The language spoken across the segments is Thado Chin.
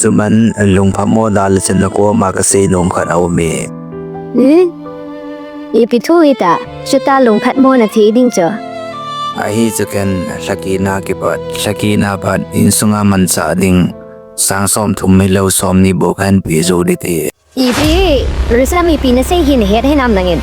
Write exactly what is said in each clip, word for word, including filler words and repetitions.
Suman, lungphamo da le chun nakoma kasei nom khat aume. Hmm? Ipi thu hita, chuta lungphatmo nathei ding chu. Ahi chu ken, lhakina kipat, lhakina pat, insunga manchah ding, sang somthum hilou somni bou kahin pe jou ding ahi. Ipi, Rustam ipi nasei hi nahet hinam nangin.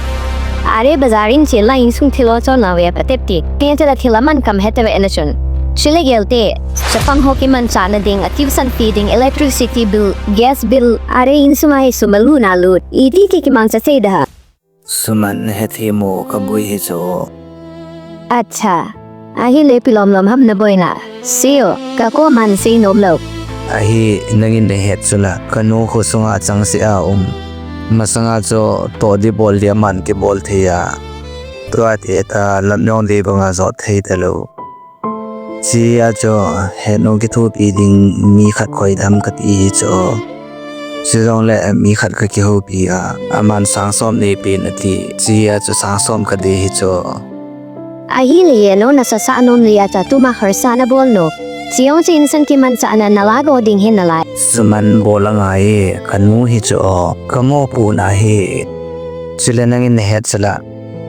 Are bazar in chela insung thil ho chonna ve patep ti. Pen tela thil aman kam het ve na chun. Chule gel te, chapang ho kimanchahna ding, a tuition fee ding, electricity bill, gas bill, are insunga hi sum alut nalut. Iti ti kimangcha sei da. Suman, hethem o, kaboi hi chu. Acha. Ahile ipi lomlom ham naboina. Seo, kakoman sei nom lou. Ahi, nangin nahet chula, kanu khosunga changseh a um. Masanga chu toh ding bol ding aman kibol thei a. Tua ti ta lam jong dei banga jot thei talou. Chea chu, henu kithopi ding mi khat khoidam kati hi chu. Chujongle mi khat kakihoupi a, aman sang som neipen ati. Chea chu sang som kadei hi chu. Ahile henu nasasah nom leh acha tuma kharsa nabol nom. Chejong chu insung kimanchahna nalago ding hi nalai. Suman, bol angai e, kanu hi chu o, kamopohna hi. Chule nangin nahet chula,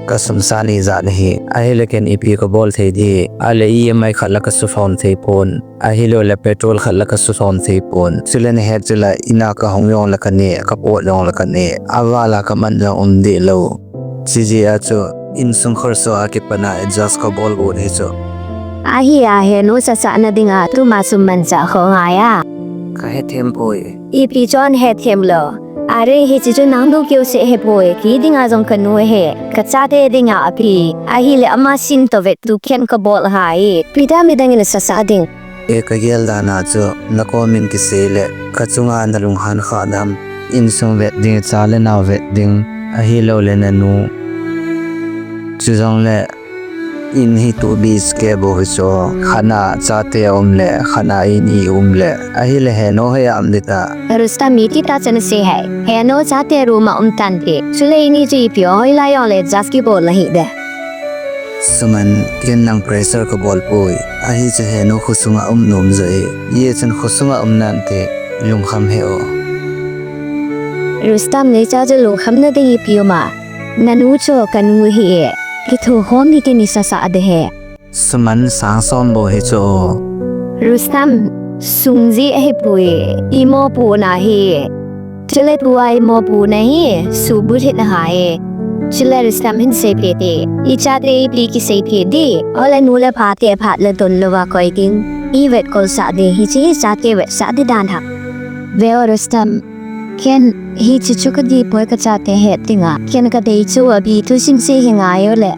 kasum sang ijat nahi. Ahile ken ipi kabol thei ding. Ale E M I khat la kasulhom thei pon. Ahilouleh petrol khat la kasulhom thei pon. Chule nahet chula, ina kahung jongle kane, kapot jongle kane. Avala kaman jong um deh lou. Chejeh a chu, insung kharsa a kipana adjust kabol got hi chu. Ahi a henu sasahna dinga tuma sum manchah kho ngai a. Kahethem poi. Ipi chun hethem lou. Are hiche chu nang dukeu seh hipoi, kei dinga jong kanu ahi, kachate dinga api, ahile ama sin toh vettu ken kabol ahi, ipi dia midang in asasah ding. E, kagel dan a chu, nakomin kisei le, kachunga nalunghan kha dam, insung vet ding, cha le nao vet ding, ahilouleh nanu. Chujongle, in hi two B H K bou hi chu, khatna chate aum le, khatna in i um le, ahile henu hi a um ding ta. Rustam, iti ta chun sei hai. Henu chate room a um tante. Chule ini chu ipi hoilai jongle adjust kibol nahi de. Suman, ken nang pressure kabol poi. Ahi chu henu khosunga um nom jo e. Hijeh chun khosunga um nante, lungkham hih o. Rustam, neicha chu lungkhamna ding ipi um a. Nanu chu kanu ahi e. Kithokhom hi kini sasah ding ahi. Suman, sang som bou hi chu. Rustam, sum jeh ahipoi, imopohna ahi. Chule tua imopohna hi, subut hina ahi. Chule Rustam, hin seipeh te, ichate ipi kiseipeh ding, ole nu le pate phat le don louva koi ding, ivetkolsah ding, hiche hi chate vetsah ding dan ham. Ve o Rustam, ken hiche chu kadei poi, kachate het dinga. Ken kadei chu abi thusim sei hi ngai o le.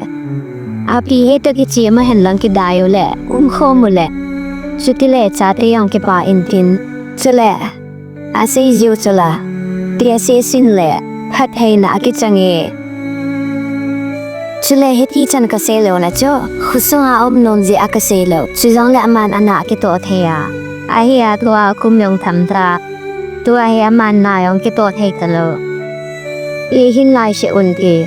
Api hi toh kichema hen lang kidai u le, umkhom u le. Chutile chate jong kipah intin. Chule, asei jiu chula. Ti asei sin le, phattheina akichang e. Chule hiti chan kasei louna chu, khosunga um nom jeh a kasei lou. Chujongle aman ana kitoh thei a. Ahi a tua kum jong tham ta. Tua hi aman na jong kitoh thei talou. Ihin lai se un ti.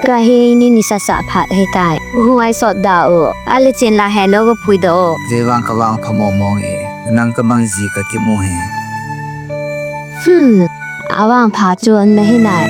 Tua hi ni ni sasah phat hitai. Huai sot da u. Ale chen la henu va pui do. Ve vang kavang pha mong mong e. Nang kabang ji kakimu e. Hmm. Avang pha chu nahi nai.